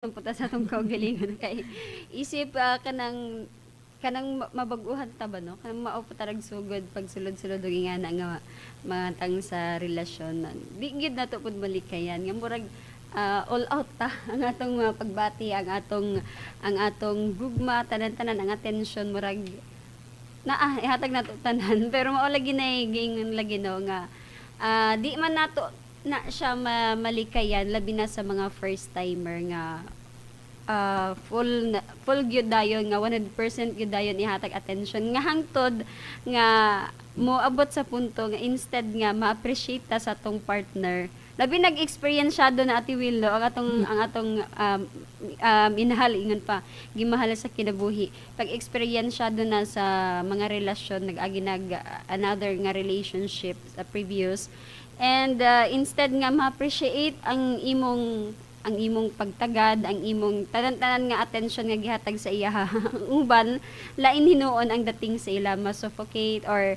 Punta sa atong kaugalingon kay isip kanang mabag-uhan ta ba, no, kanang mao pa tarag sugod pagsulod-sulod og ingana nga mga tang sa relasyon, di gyud nato pud malikayan nga murag all out ta ang atong mga pagbati, ang atong gugma, tanan-tanan, ang attention, murag naa ihatag nato tanan. Pero mao lagi na giingon lagi, no, nga di man nato na siya malikayan, labi na sa mga first timer nga full na, full gyud dayon nga 100% gyud dayon ihatag attention, nga hangtod nga moabot sa punto nga instead nga ma-appreciate ta sa atong partner, labi nag-experience siya na, Ate Will, no, ang atong inahal, ingon pa gimahal sa kinabuhi, pag experience siya na sa mga relasyon, nag-agi nag another nga relationship sa previous, and instead nga ma-appreciate ang imong pagtagad, ang imong tanan-tanan nga attention nga gihatag sa iya, uban lain hinuon ang dating sa ila, ma-suffocate or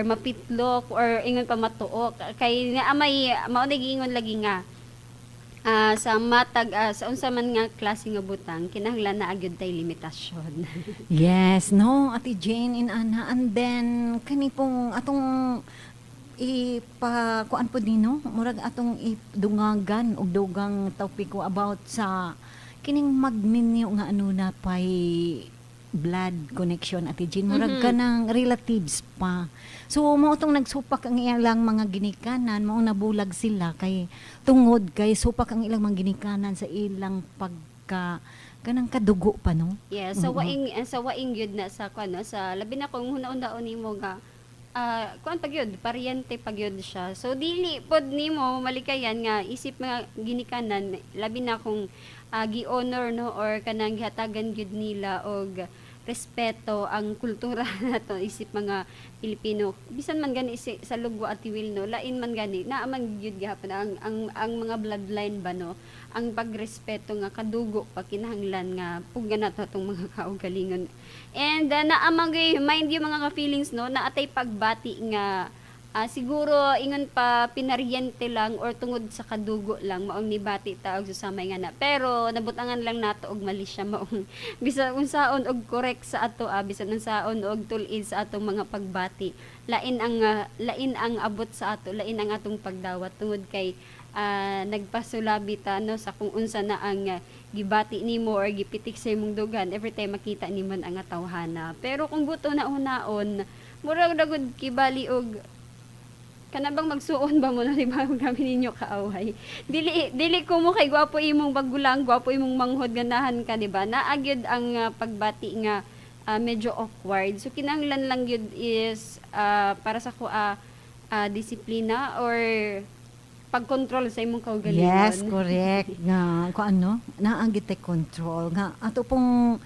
mapitlok or ingon pa matuok, kay nga may mao na giingon lagi nga sa matag sa unsa man nga klase nga butang, kinahanglan na gyud tay limitasyon. Yes, no, Ate Jane in ana, and then kani pong atong ipa kuan po nino, murag atong idungagan og dugang topiko about sa kining magminyo nga ano na pay blood connection, Ate Jane, murag kanang relatives pa. So mao tong nagsupak ang ilang mga ginikanan, mao nabulag sila kay tungod kay supak ang ilang mga ginikanan sa ilang pagka kanang kadugo pa, no? Yeah, sa waing sa waing gyud na sa kuan, no, sa labi na kung huna-hunaon nimo nga kuan pa gyud, paryente pa gyud siya. So dili pod nimo malikayan nga isip mga ginikanan, labi na kung gi-honor, no, or kanang gihatagan gyud nila og respeto ang kultura nato isip mga Pilipino. Bisan man gani sa lugwa, Ate Will, no, lain man gani naa man gyud gihapon ang mga bloodline ba, no, ang pagrespeto nga kadugo pa, kinahanglan nga pugan nato atong mga kaugalingon. And naa man gyud, mind you, mga ka-feelings, no, naatay pagbati nga siguro ingon pa pinaryente lang or tungod sa kadugo lang maong nibati ta og susamay nga na, pero nabutangan lang nato og mali siya. Maong bisan unsaon og correct sa ato, bisan unsaon og tul-id sa atong mga pagbati, lain ang abot sa ato, lain ang atong pagdawat tungod kay nagpasulabi ta, no, sa kung unsa na ang gibati nimo or gipitik sa imong dugan every time makita nimo ang tawhana. Pero kung buto na hunaon, murag ra gud kibali og kana bang magsuon ba mo na, di ba? Grabe ninyo kaaway. Dili dili ko mo kay gwapo imong bagulang, gwapo imong manghod, ganahan ka, di ba? Naa gyud ang pagbati nga medyo awkward. So kinahanglan lang gyud is para sa ko disiplina or pagkontrol sa imong kaugalingon. Yes, correct. Nga kung ano, naa gyud tay control nga ato pong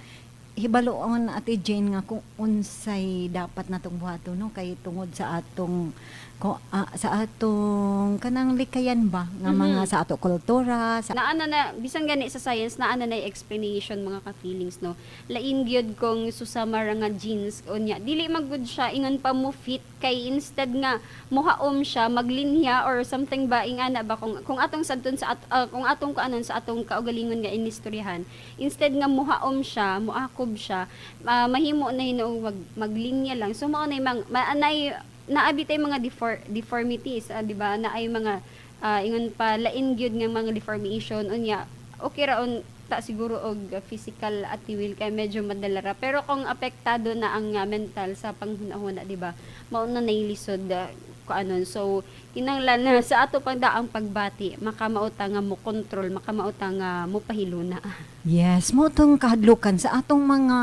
hibaluon, Ate Jane, nga kung unsay dapat natong buhaton, no, kay tungod sa atong ko, sa atong kanang likayan ba nga mga sa ato kultura sa Naana na bisan gani sa science, naana na explanation, mga ka-feelings, no, lain gyud kung susama ra nga genes unya dili magud siya ingon pa mo fit, kay instead nga mohaom siya, maglinya or something ba, ingana ba, kung atong sadton sa kung atong kuanon sa atong kaugalingon nga inistoryahan, instead nga mohaom siya, moakob siya, mahimo na hinuong maglinya lang. So mao na mang maanay naabi tay mga deformities, di ba, na ay mga ingon pa lain gyud nga mga deformation. Unya okay ra on ta siguro og physical, Ate Will, kay medyo madala ra, pero kung apektado na ang mental sa panghuna-huna, di ba, mao na nailisod kuanon. So kinahanglan na sa ato pang daang pagbati makamauta nga mo control, makamauta nga mo pahiluna. Yes, mo tong kahadlukan sa atong mga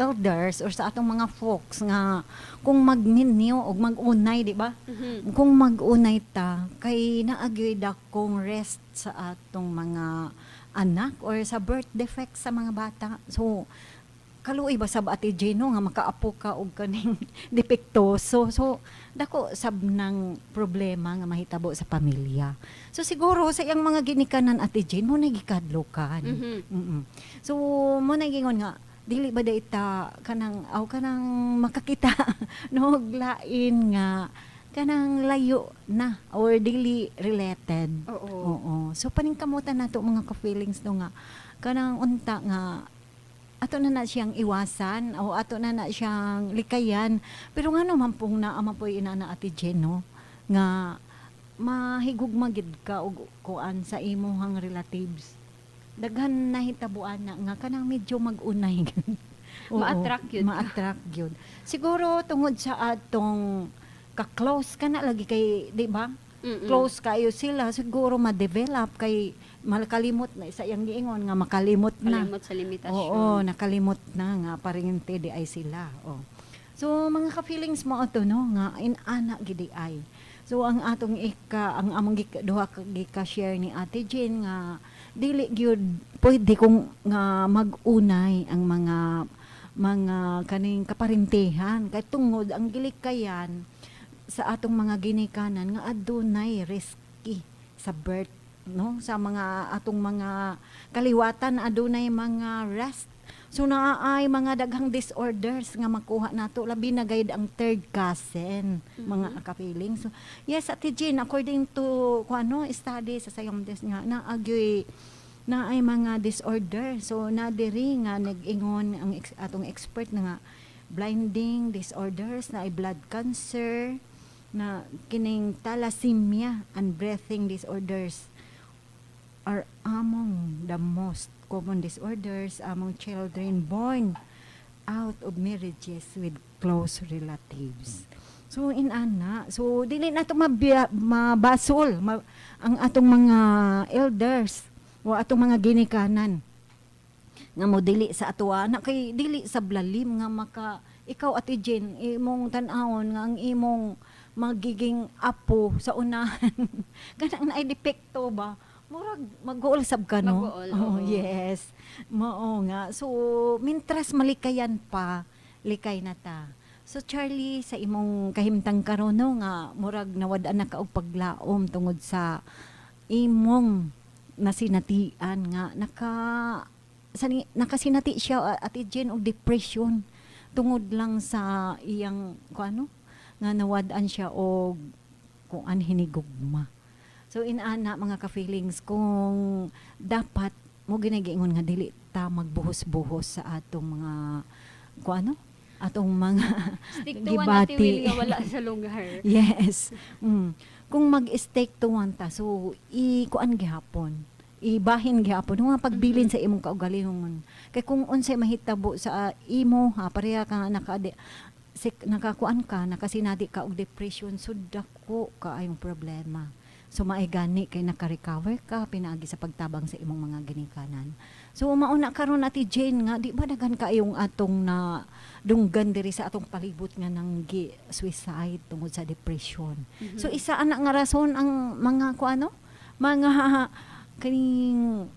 elders or sa atong mga folks nga kung magminyo og mag-unay, di ba? Kung mag-unay ta kay naa gyoy dakong rest sa atong mga anak or sa birth defect sa mga bata. So kaluoy ba sab, Ate Jane, no, nga makaapo ka og kaning depektoso. So dako sab ng problema nga mahitabo sa pamilya. So siguro sa iyang mga ginikanan, Ate Jane, mo na gikadlukan. So mo na gingon nga dili ba dayta kanang aw kanang makakita, no, og lain nga kanang layo na or dili related. Oo. Oo. So paningkamutan nato, mga ka-feelings, no, nga Kanang unta nga ato na na siyang iwasan o ato na na siyang likayan. Pero ngano man pong naa man po'y inana, Ate Jen, no, nga mahigugma gid ka og kuan sa imuhang relatives. Daghan nahitabuan na nga kanang medyo mag-unay. Oo, Ma-attract yun ka. Ma-attract gyud. Siguro tungod sa atong ka-close ka na lagi kay, di ba? Close kayo sila, siguro ma-develop kay makalimot na isa yang giingon nga makalimot na. Kalimot sa limitasyon. Oo, nakalimot na nga parente di ay sila. Oh. So mga ka-feelings mo ato, no, nga inana gidi ay. So ang atong ika ang among gika, duha ka gika-share ni Ate Jane nga dili gyud pwede kung nga mag-unay ang mga kaning kaparentehan kay tungod ang gilikayan sa atong mga ginikanan nga adunay risky sa birth, no, sa mga atong mga kaliwatan adunay mga rest. So naa ay mga daghang disorders nga makuha nato, labi na gayud ang third cousin, mga ka-feeling. So yes, Ate Jean, according to kuano study sa scientists nga naagyoy na ay mga disorder. So na diri nga nag-ingon ang atong expert na nga blinding disorders, na ay blood cancer, na kining thalassemia and breathing disorders are among the most common disorders among children born out of marriages with close relatives. So inana, so dili na to mabasol ang atong mga elders o atong mga ginikanan nga mo dili sa atoa na kay dili sa blalim nga maka ikaw, Ate Jen, imong tan-awon nga ang imong magiging apo sa unahan kanang naay depekto ba, murag mag-uol sab ka, no? Mag-uol, Oh, oo. Yes, mao nga. So mintras malikayan pa, likay na ta. So Charlie, sa imong kahimtang karon, no, nga murag nawad-an na ka og paglaom tungod sa imong nasinatian nga nakasinati siya, Ate Jen, og depression tungod lang sa iyang kuano nga nawad-an siya og kuan, hinigugma. So inana, mga ka-feelings, kung dapat mo ginagiingon nga dili ta magbuhos-buhos sa atong mga kuano, atong mga Stick to one, Ate gibati. Will, nga wala sa lugar. Yes. Kung mag-stick to one ta, so i-kuan gihapon. Ibahin gihapon nga pagbilin sa imong kaugalingon. Kay kung unsay mahitabo sa imo, ha, pareha ka nga nakakuan ka, nakasinati ka og depression, so dako kaayong problema. So maay gani kay naka-recover ka pinaagi sa pagtabang sa imong mga ginikanan. So mauna karon, Ate Jane, nga di ba daghan kaayong atong na dunggan diri sa atong palibot nga nanggi suicide tungod sa depression. So isa ana nga rason ang mga kuano, mga kaning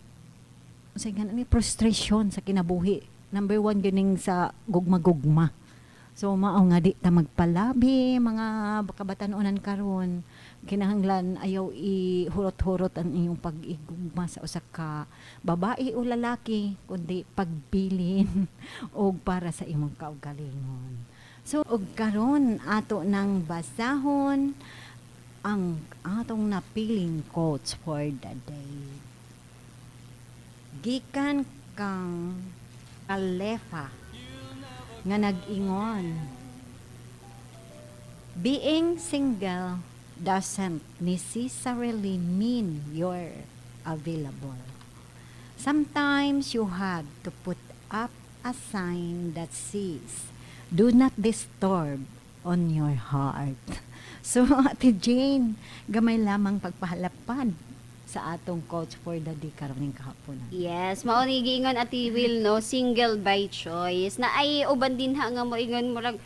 unsay nga ni frustration sa kinabuhi. Number one gining sa gugma-gugma. So mao nga di ta magpalabi, mga kabatan-onan karon, kinahanglan ayaw ihurot-hurot ang inyong pag-igugma sa usa ka babae o lalaki kundi pagbilin og para sa imong kaugalingon. So og karon ato nang basahon ang atong napiling quotes for the day. Gikan kang Alefa nga nag-ingon, "Being single doesn't necessarily mean you're available. Sometimes you have to put up a sign that says, 'Do not disturb' on your heart." So, Ate Jane, gamay lamang pagpahalapad sa atong quotes for the day karon kahaponan. Yes, mao ni giingon, Ate Will, no, single by choice. Na ay uban din ha nga moingon murag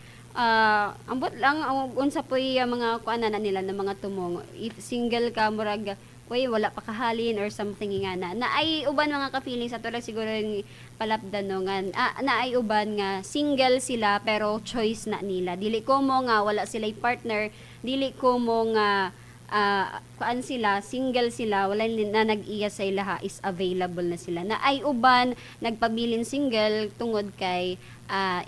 ambot lang ang unsa poy mga kuan na nila ng mga tumong. If single ka, murag uy, wala pa kahalin or something nga na. Na ay uban, mga ka-feelings, ato lang siguro yung palapdan, no, nga na ay uban nga single sila pero choice na nila. Dili ko mo nga wala sila partner, dili ko mo nga kuan sila, single sila, wala na nag-iya sa ilaha is available na sila. Na ay uban nagpabilin single tungod kay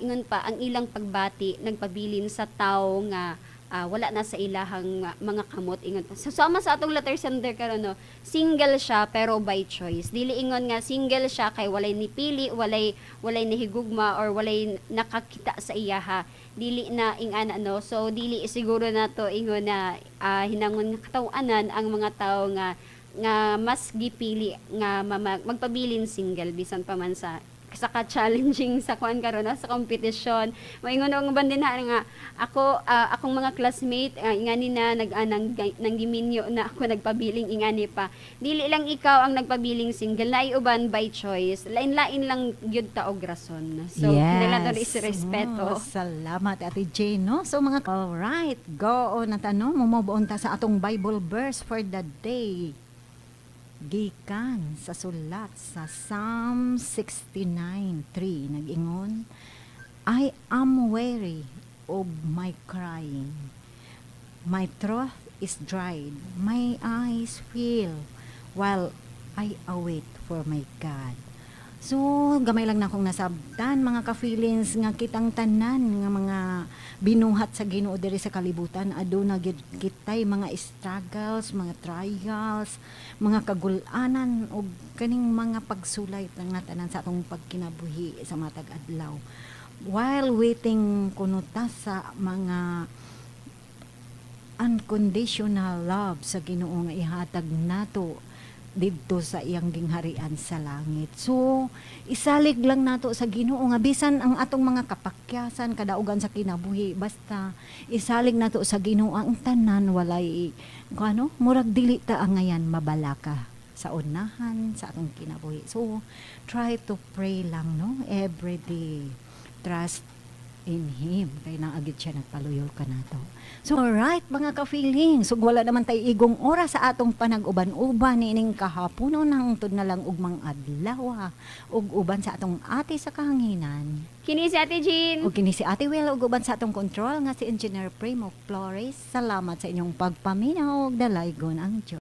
ingon pa ang ilang pagbati nagpabilin sa tao nga Wala na sa ilahang mga kamot ingon. So, sama sa atong letter sender karon, no, single siya pero by choice. Dili ingon nga single siya kay walay nipili, walay nihigugma or walay nakakita sa iyaha. Dili na ingana, no. So dili siguro nato ingon na hinangon nga katawanan ang mga tao nga nga mas gipili nga magpabilin single bisan pa man sa ka-challenging sa kuan karon na sa competition. Moingon ang uban din na nga ako, akong mga classmate, ingani na nag anang nang giminyo na ako, nagpabiling ingani pa. Dili lang ikaw ang nagpabiling single, naay uban by choice. Lain-lain lang gyud ta og rason. So kinahanglan to is respeto. Oh, salamat, Ate Jane, no? So mga alright, go on na tanong, mumove on ta sa atong Bible verse for the day. Gikan sa sulat sa Psalm 69:3, nag-ingon, "I am weary of my crying. My throat is dried, my eyes fail while I await for my God." So, gamay lang na akong nasabtan, mga ka-feelings, nga kitang tanan nga mga binuhat sa Ginoo diri sa kalibutan, aduna gyud kitay mga struggles, mga trials, mga kagulanan ug kaning mga pagsulay nga tanan sa atong pagkinabuhi sa matag adlaw. While waiting kuno ta sa mga unconditional love sa Ginoo nga ihatag nato didto sa iyang gingharian sa langit. So, isalig lang nato sa Ginoo nga bisan ang atong mga kapakyasan, kadaugan sa kinabuhi, basta isalig nato sa Ginoo ang tanan, walay ano, murag dili ta angayan mabalaka sa unahan sa atong kinabuhi. So, try to pray lang, no, every day. Trust in Him kay naa gyud siya nagpaluyol kanato. So alright, mga ka-feeling, so wala naman tay igong oras sa atong panag-uban-uban niining kahaponon, hangtod na lang ugmang adlaw ug uban sa atong ate sa kahanginan. Kini si Ate Jean. Ug kini si Ate Will ug uban sa atong control nga si Engineer Primo Flores. Salamat sa inyong pagpaminaw ug dalaygon ang Dios.